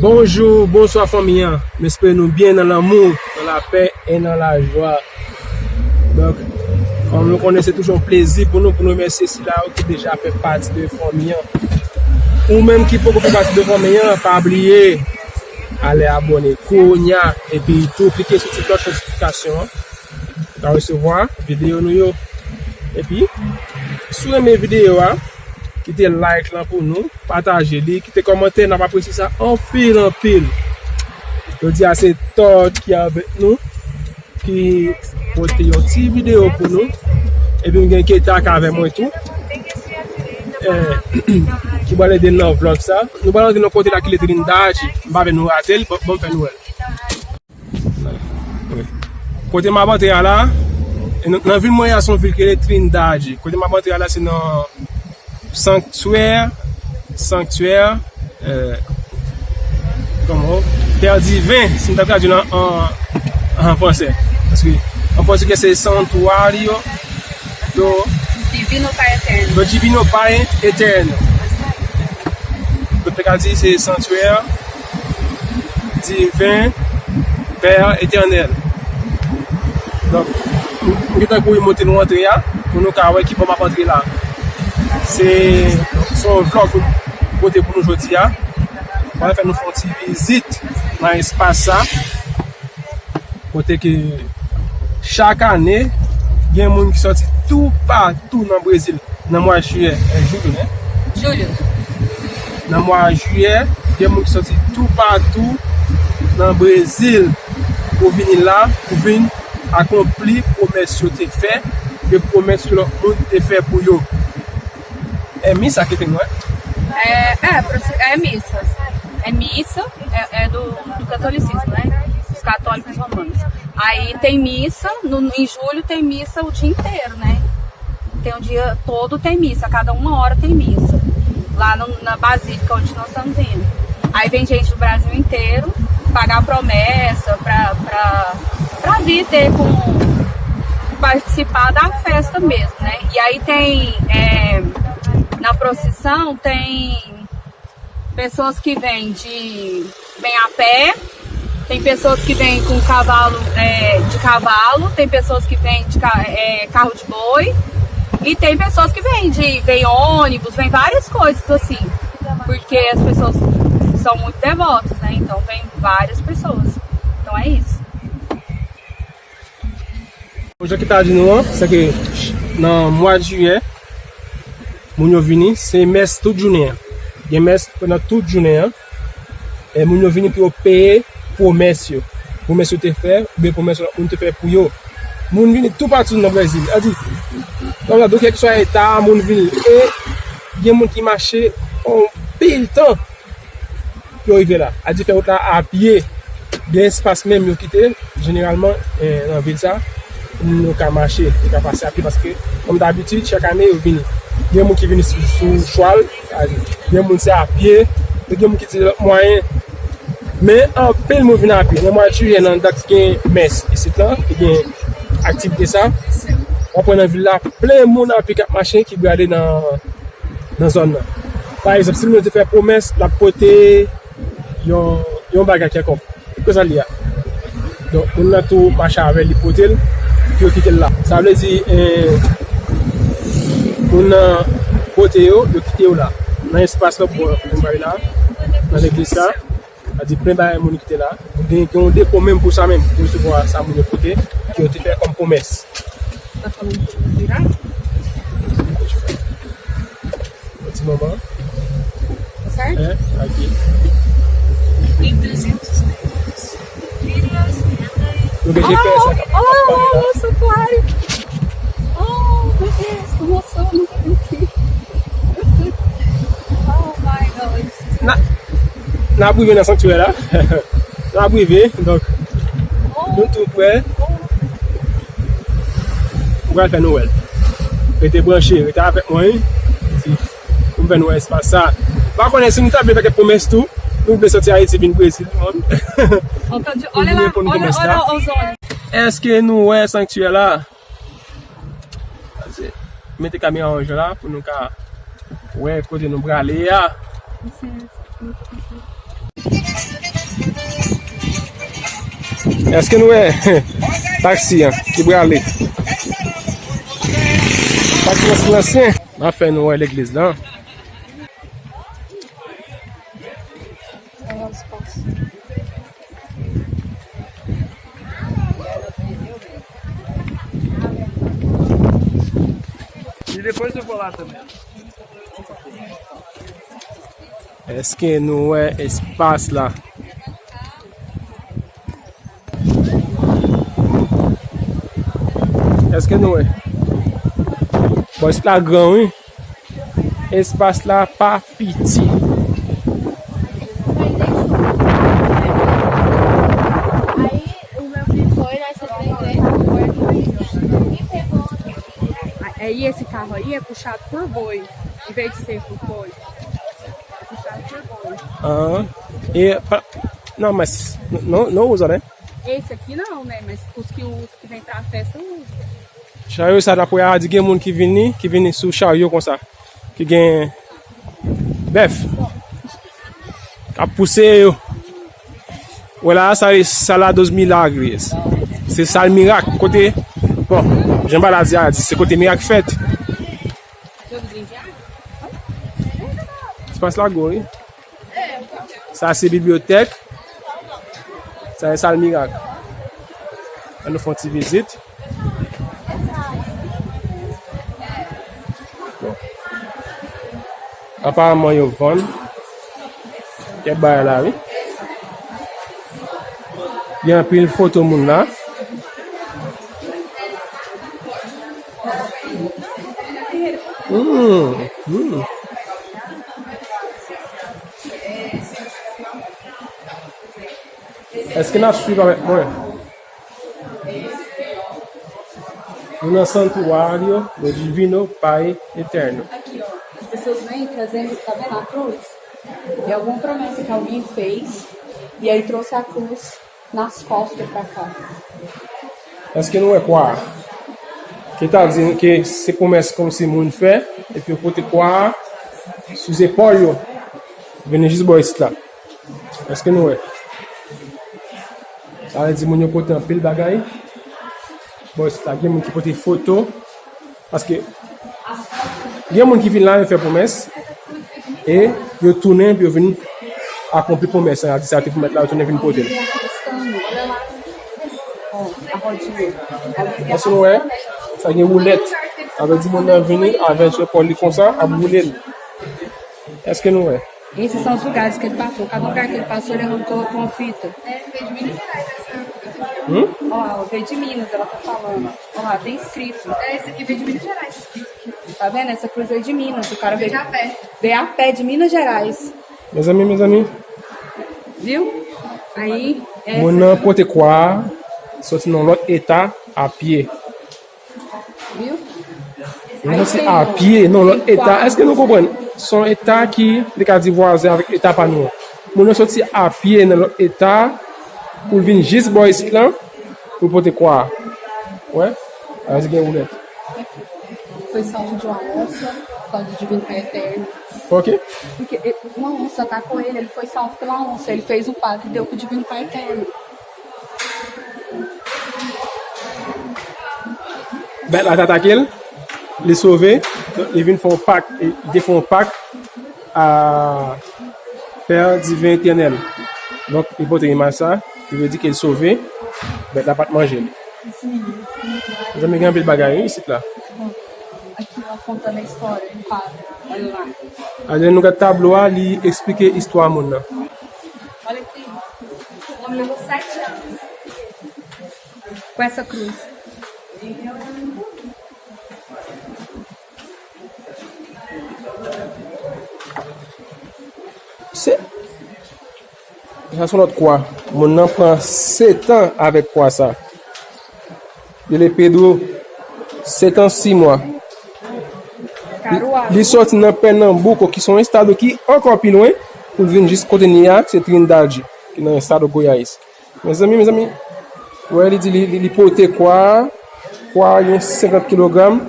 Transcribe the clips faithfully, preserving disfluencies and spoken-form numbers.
Bonjou, bonswa fanmi an. M espere nou byen nan lanmou, nan lapè e nan lajwa. Donk, kòm nou konnen, se toujou yon plezi pou nou, pou nou remèsye sila yo ki deja fè pati de fanmi an. Ou menm ki poko fè pati de fanmi an, pa bliye, ale abòne kounye a, epi tou klike sou ti klòch notifikasyon an. Ou ka resevwa videyo nou yo. Epi, si w renmen videyo a, kite like lan pou nou, pataje li, kite kòmantè, n ap apresye sa anpil, anpil. Jodi a se Todd ki avèk nou, ki pote yon ti videyo pou nou. Epi m gen Keta k avè mwen tou. Eh, ki pral ede n nan vlòg sa. Nou pral antre nan kote la ki rele Trinidad. M pa vle nou rate l, bon, bon, fè nou wè l. Wi. Kote m ap antre a la, e nan, nan vil mwen an, se yon vil ki rele Trinidad. Kote m ap antre a la, se nan sanktyè, sanktyè, eh, kòman, Pè Diven, si m ta tradui l an, an, an fransè. Paske an pòtigè se Santuário do Divino Pai Eterno. Do Divino Pai Eterno. Donk, te ka di se sanktyè diven Pè Etènèl. Donk, m, m gentan kouri monte nou antre a, pou nou ka wè ki bò m ap antre la. Se, se yon vlòg pou, pote pou nou jodi a. Pral fè nou fè yon ti vizit nan espas sa. Kote ke chak ane, gen moun ki sòti toupatou nan Brezil nan mwa jiyè, eh, jiyè, hein? Julho. Nan mwa jiyè, gen moun ki sòti toupatou nan Brezil pou vini la, pou vin akonpli pwomès yo te fè, e pwomès yo lòt moun te fè pou yo. É missa que tem, não é? É, é, proce- é missa. É missa, é, é do, do catolicismo, né? Dos católicos romanos. Aí tem missa, no, em julho tem missa o dia inteiro, né? Tem um dia todo, tem missa, a cada uma hora tem missa. Lá no- na Basílica onde nós estamos indo. Aí vem gente do Brasil inteiro pagar promessa pra, pra, pra vir ter com participar da festa mesmo, né? E aí tem, é, na procissão, tem pessoas que vêm de, vêm a pé, tem pessoas que vêm com cavalo, é, de cavalo, tem pessoas que vêm de ca- é, carro de boi, e tem pessoas que vêm de, vêm ônibus, vêm várias coisas assim, porque as pessoas são muito devotas, né? Então vem várias pessoas. Então é isso. Jan ki ta di nou an, se ke nan mwa jiyè, moun yo vini, se mès tout jounen an. Gen mès pandan tout jounen an. E moun yo vini pou yo peye pwomès yo. Pwomès yo te fè, oubyen pwomès lòt moun te fè pou yo. Moun vini toupatou nan Brezil. Sa di, kòm sa, donk, kèlkeswa eta, moun vini. E gen moun ki mache anpil tan pou yo rive la. A diferan wout la a pye. Gen espas menm yo kite, jeneralman, eh, nan vil sa, pou moun yo ka mache, yo ka pase a pye, paske, kòm dabitid, chak ane, yo vini. Gen moun ki vini sou, sou chwal, gen moun se a pye, e gen moun ki itilize lòt mwayen. Men, anpil moun vin a pye. Nan mwa jiyè, nan dat gen mès isit la, ki gen aktivite sa, w ap wè nan vil la, plen moun a pye k ap mache, ki prale nan nan zòn nan. Pa egzanp, si moun yo te fè pwomès, l ap pote yon, yon bagay kèlkonk. Ki koze l ye a? Donk, moun nan tou mache avè l, li pote l, epi yo kite l la. Sa vle di, eh, moun nan pote yo, yo kite yo la. Nan espas la, bò, moun bay la, nan legliz la. Sa di plen bagay moun kite la. Gen, gen yon depo menm pou sa menm, pou resevwa sa moun yo pote, ke yo te fè kòm pwomès. Yon ti moman. Hein? Ok. Nou gen G P S la k ap pale la. Oh, santuário! Oh, meu Deus, como eu sou muito aqui. Oh my God. N ap, n ap rive nan sanktyè la. N ap rive, donk, nou tou prè. Ou pral fè nou wè l. Rete branche, rete avèk mwen, wi. Pou m fè nou wè espas sa. M pa konnen si nou ta vle fè kèk pwomès tou. Nou vle soti Ayiti vin Brezil, non? Antann, nou olha lá, vle konn olha, pwomès la. Olha os ônibus. Èske nou wè sanktyè la? Mete kamera an jan la pou nou ka wè kote nou prale a. Èske nou wè taksi an ki prale? Taksi an se lansyen. N ap fè nou wè legliz la. E depois eu vou lá também. Èske nou wè espas la? Èske nou wè? Bon, espas la gran, wi. Espas la pa piti. É, e esse carro aí é puxado por boi, em vez de ser por boi. É puxado por boi. Ah, e pa, não, mas não, não usa, né? Esse aqui não, né? Mas os que, os que vem pra festa usa. Charyo sa n ap wè a, di gen moun ki vini, ki vini sou charyo konsa, ki gen bèf k ap pouse yo. Wè la, sa e Sala dos Milagres. Se sal mirak, kote, bon, jan Bala di a, di se kote mirak fèt. Espas la gwo, wi. Sa se bibliyotèk. Sa se sal mirak. Ann nou fè yon ti vizit. Bon. Aparaman yo vann kèk bagay la, wi. Gen anpil foto moun la. Hmm, hmm. Èske n ap swiv avèk mwen? Nou nan Santuário do Divino Pai Eterno. Aqui, ó, as pessoas vêm trazendo, tá vendo a cruz? É alguma promessa que alguém fez, e aí trouxe a cruz nas costas pra cá. Èske nou wè kwa a? Ki ta di ke se pwomès kòmsi moun fè, epi yo pote kwa a sou zepòl yo, vini jis bò isit la. Èske nou wè? Sa vle di moun yo pote anpil bagay. Bò isit la, gen moun ki pote foto. Paske gen moun ki vin la, yo fè pwomès, e yo tounen, epi yo vin akonpli pwomès la, di sa te pwomèt la, yo tounen vin pote l. Èske nou wè? Sa gen woulèt. Sa vle di moun nan vini avèk zepòl li konsa, ap woule l. Èske nou wè? Esses são os lugares que ele passou. Cada lugar que ele passou, ele arrancou com fita. Hmm? Ó, ó, veio de Minas, ela tá falando. Ó, lá, tem escrito. É, esse aqui veio de Minas Gerais, escrito aqui. Tá vendo? Essa cruz veio de Minas. O cara veio, veio a pé de Minas Gerais. Mezanmi, mezanmi. Viu? Aí, essa... Moun nan pote kwa a, soti nan lòt eta, a pye. Moun nan se a pye nan lòt eta. Èske nou konprann? Se yon eta ki li ka di vwazen avèk eta pa nou an. Moun nan soti a pye nan lòt eta pou l vin jis bò isit lan pou l pote kwa a. Wè? Sa vle di gen woulèt. Foi salvo de uma onça, por causa do Divino Pai Eterno. Ok. Porque ele, uma onça atacou ele, ele foi salvo pela onça. Ele fez um pacto e deu pro Divino Pai Eterno. Bèt la t atake l, li sove, li vin fè yon pak, li te fè yon pak a Pè Diven Etènèl. Donk, li pote imaj sa, ki vle di ke l sove, bèt la pa t manje l. Mezanmi, gen anpil bagay, wi, isit la. Aqui, ó, contando a história, um padre, olha lá. Lè nou gad tablo a, li eksplike istwa moun nan. Olha aqui. O homem levou sete anos com essa cruz. Se, sa se yon lòt kwa. Moun nan pran setan avèk kwa sa. Rele Pedro, setan sis mwa. Li, li sòti nan Pernambuco, ki se yon estado ki ankò pi lwen, pou l vin jis kote n ye a, se Trindade, ki nan estado Goiás. Mezanmi, mezanmi, wè, li di li, li, li pote kwa a, kwa a gen senkant kilogram,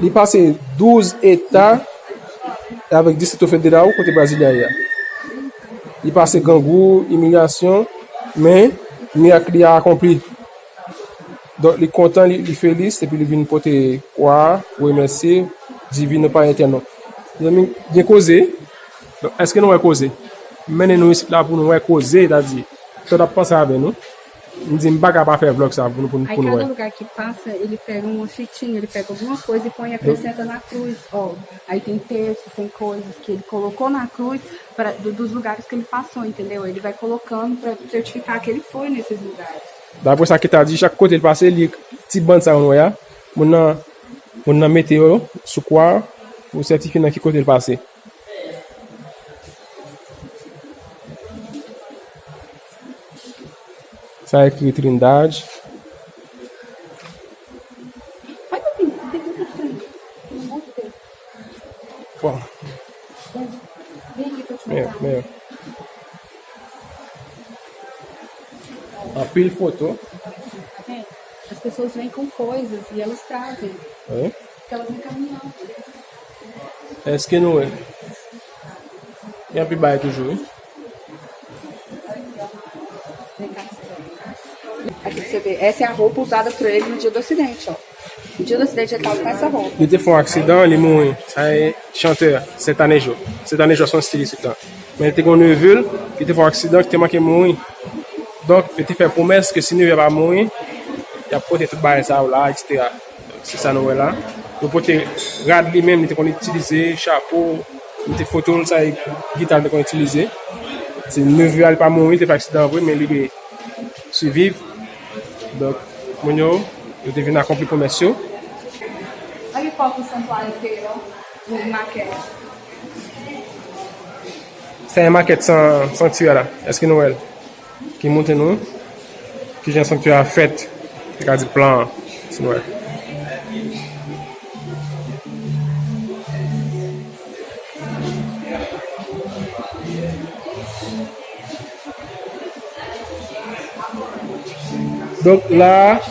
li pase douz eta, e avèk Distrito Federal, kote Brasilia ye a. Li pase grangou, imilyasyon, men mirak li a akonpli. Donk, li kontan, li, li felis, epi li vin pote kwa a, remèsye, Divino Pay Etèn non. Mezanmi, gen koze. Donk, èske nou wè koze? M mennen nou isit la pou nou wè koze, ta di, Todd ap panse avè nou. M di, m pa ka pa fè vlog sa pou nou, pou nou, a pou nou cada wè. Lugar que passa, ele pega uma fitinha, ele pega alguma coisa e põe, acrescenta na cruz. Ó, aí tem textos, tem coisas que ele colocou na cruz pra, do, dos lugares que ele passou, entendeu? Ele vai colocando pra certificar que ele foi nesses lugares. Daprè sa ki ta di, chak kote l pase, li ti bann sa yo nou wè a, moun nan, moun nan mete yo sou kwa pou sètifye nan ki kote l pase. Sa ekri Trindade. Bon. Men, men. Anpil foto. As pessoas vêm com coisas e elas trazem. Wi. Porque elas vêm caminhando. Èske nou wè? Gen anpil bagay toujou, wi. Aqui pra você ver. Essa é a roupa usada por ele no dia do acidente, ó. No dia do acidente, ele tava com essa roupa. Li te fè yon aksidan, li mouri. Sa e chantè Sentane Jo. Sentane Jo se yon stilis itan. Men li te gen yon neve l, ki te fè yon aksidan, ki te manke mouri. Donk, yo te fè pwomès ke si neve a pa mouri, y ap pote tout bagay sa yo la, etsetera. Se sa nou wè la. Yo pote rad li menm, li te konn itilize, chapo, li te foto l, sa e gita l te konn itilize. Se neve a, li pa mouri, li te fè aksidan vre, men li te siviv. Donk, moun yo, yo te vin akonpli pwomès yo. Olha o palco do santuário inteiro, o maquete. Sa e makèt san-, sanktyè la. Èske nou wè l? Ki montre nou kijan sanktyè a fèt. Se ka di plan an, si nou wè. Donk la,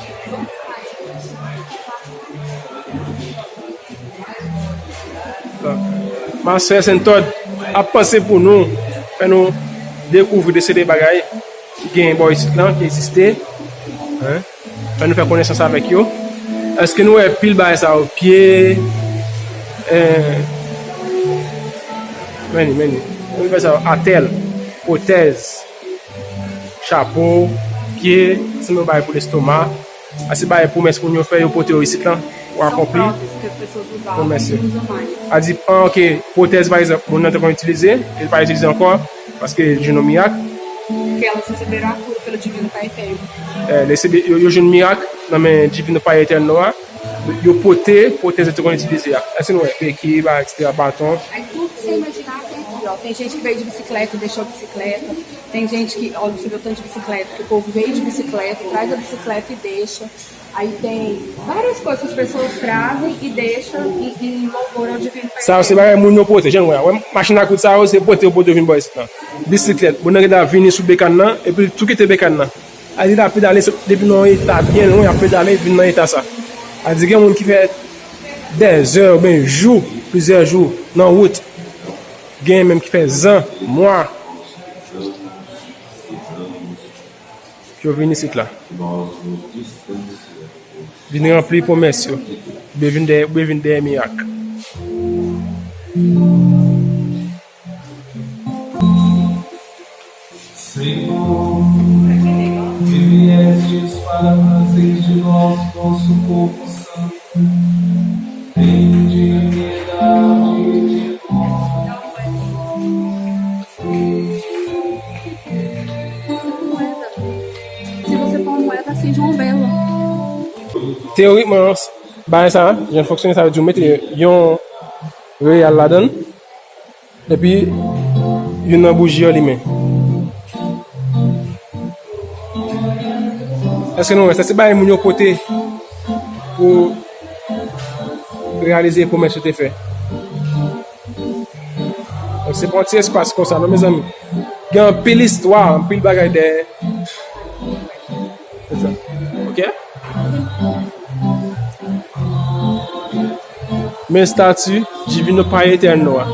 Masè Sentòd ap panse pou nou, fè nou dekouvri de seri de bagay ki genyen bò isit lan, ki egziste. Hein? Fè nou fè konesans avèk yo. Èske nou wè pil bagay sa yo? Pye, eh, men li, men li. Pil bagay sa yo, atèl, pwotèz, chapo, pye, se yon bagay pou lestoma. A se bagay pwomès moun yo fè, yo pote yo isit lan, pou akonpli pwomès yo. A di, ah, ok, pwotèz, pa egzanp, moun nan te konn itilize, e l pa itilize ankò, paske l jwenn yon mirak. Que elas receberam a cura pelo divino Pai Eterno. Eh, yo, yo jwenn mirak nan men Divino Pai Eterno a. Yo pote pwotèz yo te konn itilize a. Èske nou wè? Beki, ba, etsetera, baton. Aí tudo que você imaginar tem aqui, ó. Tem gente que veio de bicicleta e deixou a bicicleta. Tem gente que, olha, você vê o tanto de bicicleta, que o povo veio de bicicleta, traz a bicicleta e deixa. Aí tem várias coisas que as pessoas trazem e deixam em, em louvor ao divino Pai Eterno. Sa yo se bagay moun yo pote, jan nou wè. Wè, machin a koud sa yo, se pote yo pote yo vin bò isit lan. Bisiklèt, moun nan gentan vini sou bekàn nan, epi l tou kite bekàn nan. A di l ap pedale sot depi nan yon eta byen lwen, ap pedale vin nan eta sa. A di gen moun ki fè dèzè oubyen jou, plizyè jou nan wout. Gen menm ki fè zan, mwa. Yo vin isit la. Vin ranpli pwomès yo. Oubyen vin dèyè, oubyen vin dèyè mirak. Senhor, que viestes para fazer de nós vosso povo santo, tende piedade de nós. Se você for moeda, acende uma vela. Teorikman, bagay sa, jan l fonksyone, sa vle di w mete yon reyal ladan l. Epi, youn nan bouji yo limen. Èske nou wè? Sa se bagay moun yo pote pou reyalize pwomès yo te fè. Donk, se pa yon ti espas konsa, non, mezanmi. Gen anpil istwa, anpil bagay dèyè. Se sa. Ok? Men estati Divino Pai Eterno a.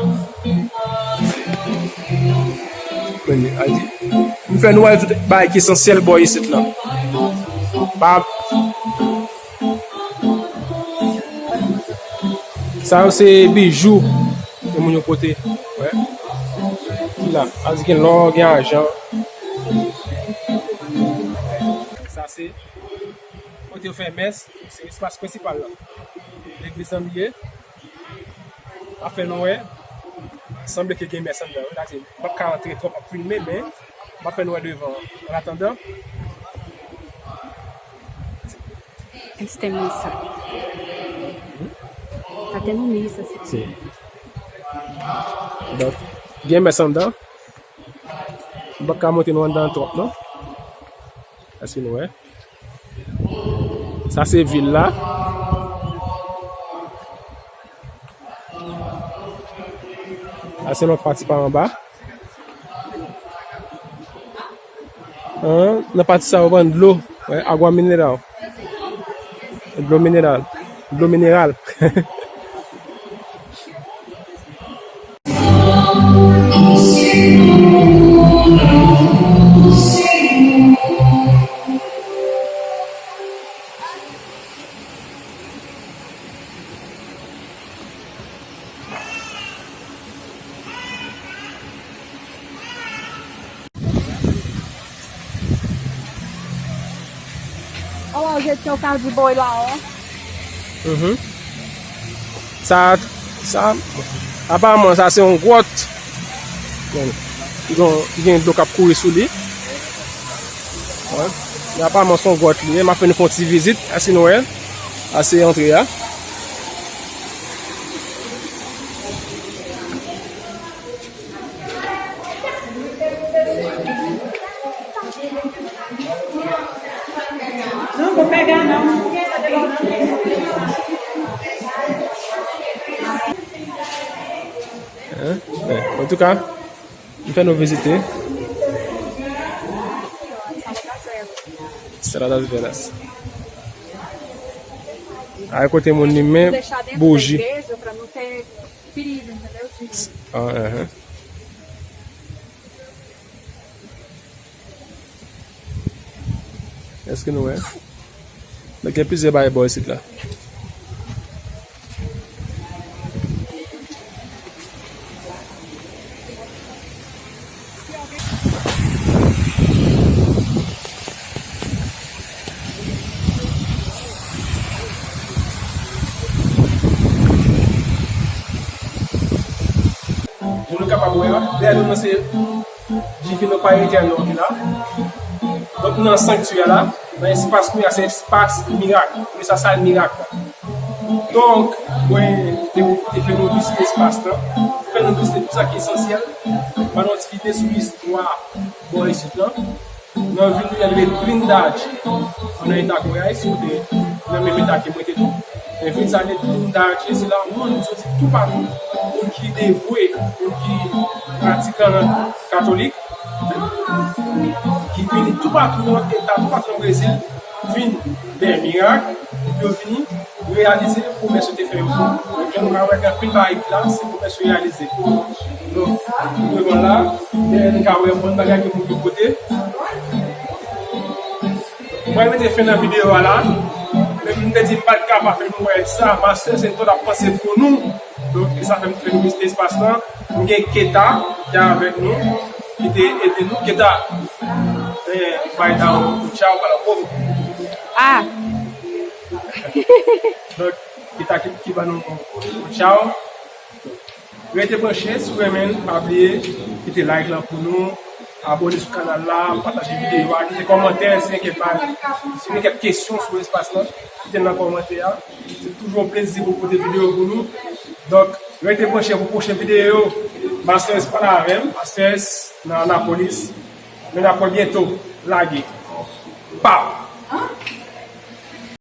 Men li, Fè nou wè tout bagay ki esansyèl bò isit la. Pa Sa yo se bijou ke moun yo pote. Wè. Ki la. Sa di gen lò, gen ajan. Sa se kote yo fè mès, se espas prensipal la. Legliz lan li ye. M ap fè nou wè. Sanble ke gen mès anndan wi. Sa se, m p ap ka antre twòp ap filme, men m ap fè nou wè devan an. An atandan, Este misa. Até no misa, si. Si. Donk, gen mès anndan. M p ap ka montre nou anndan twòp, non. Èske nou wè? Sa se vil la. Sa se lòt pati pa anba. An, nan pati sa yo vann dlo, wè, agwa mineral. Dlo mineral. Dlo mineral. Ala, jèt ke w ka di bòy la, wi. Mhm. Sa, sa, aparaman, sa se yon gwòt. Bon, ki gen, ki gen dlo k ap kouri sou li. Wè. Men aparaman, se yon gwòt li ye. M ap fè nou fè yon ti vizit. Èske nou wè? Sa se antre a. Hein? Ben, antouka, m fè nou vizite. Sala das Velas. Ay kote moun limen bouji. Ah, aham. Èske nou wè? Donk, gen plizyè bagay bò isit la. Jan nou kapab wè a, dèyè nou nan se Divino Padre Eterno ki la. Donk, nan sanktyè la, nan espas nou a, se espas mirak. Nou sa sal mirak la. Donk, mwen te pwofite fè nou vizite espas lan, fè nou vizite tout sa ki esansyèl, ban nou yon ti ide sou istwa bò isit lan. Nan vil nou, y ap rele Trindade. Ann nan eta Goyay, si w te nan menm eta ke mwen te tou. Men vil sa rele Trindade, se la moun soti toupatou. Moun ki devwe, moun ki pratikan nan katolik, ki vini toupatou nan eta, toupatou nan Brezil, vin fè mirak, epi yo vini reyalize pwomès yo te fè yo tou. Donk, jan nou ka wè, gen anpil bagay ki la, se pwomès yo reyalize. Donk, nou devan la, men nou ka wè bon bagay ke moun yo pote. Mwen mete fen nan videyo a la, men m te di m pa t ka pa fè nou wè sa, Master Saint Paul ap panse pou nou. Donk, e sa fè m fè nou vizite espas lan. Nou gen Keta ki avèk nou, ki te ede nou. Keta, eh, bay da ou tchaw, pala pwòp. Ah! Donk, Keta ki, ki ban nou yon tchaw. Rete branche, si w renmen l, pa bliye kite like lan pou nou, abòne sou kanal la, pataje videyo a, kite kòmantè, si gen kèk bagay, si gen kèk kesyon sou espas lan, kite l nan kòmantè a. Se toujou yon plezi pou pote videyo pou nou. Donk, rete branche pou pwochen videyo. Master S pa la avè m, Master S nan Anapolis. Men Napoli byento lage. Pow!